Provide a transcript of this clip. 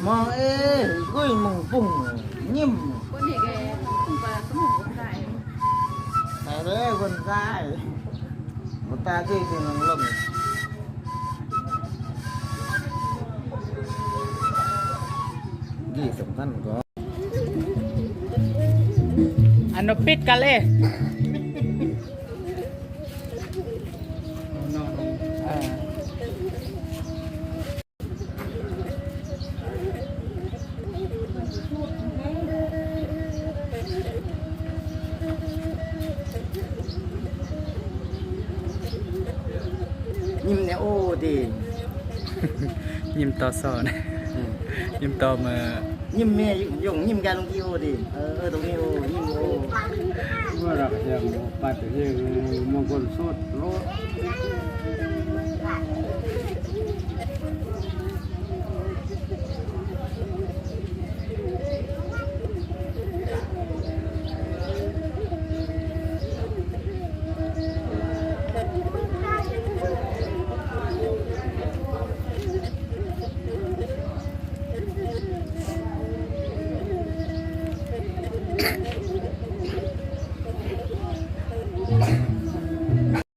ມອງເອ ກຸ້ຍມຸງປຸງຍິ້ມ ຄົນນີ້ແກ ຄົນຕາຍ ຕາຍເດ້ ຄົນຕາຍ ບໍ່ຕາຍເດ້ ຄືນັງລົງ ດີສຳຄັນກໍ ອັນໂນປິດກັນເລີຍ ເອີ. ຍິ້ມແນ່ໂອ້ຕິ ຍິ້ມຕໍ່ຊໍນະ ຍິ້ມຕໍ່ເມີ ຍິ້ມແມ່ ຢົງຍິ້ມກັນລົງທີ່ໂອ້ຕິ ເອີ ເອີ ຕົງນີ້ໂອ້ ຍິ້ມໂອ້ ເມື່ອລັກແຮງປັດເຮງ ມງຄົນໂສດໂລດ.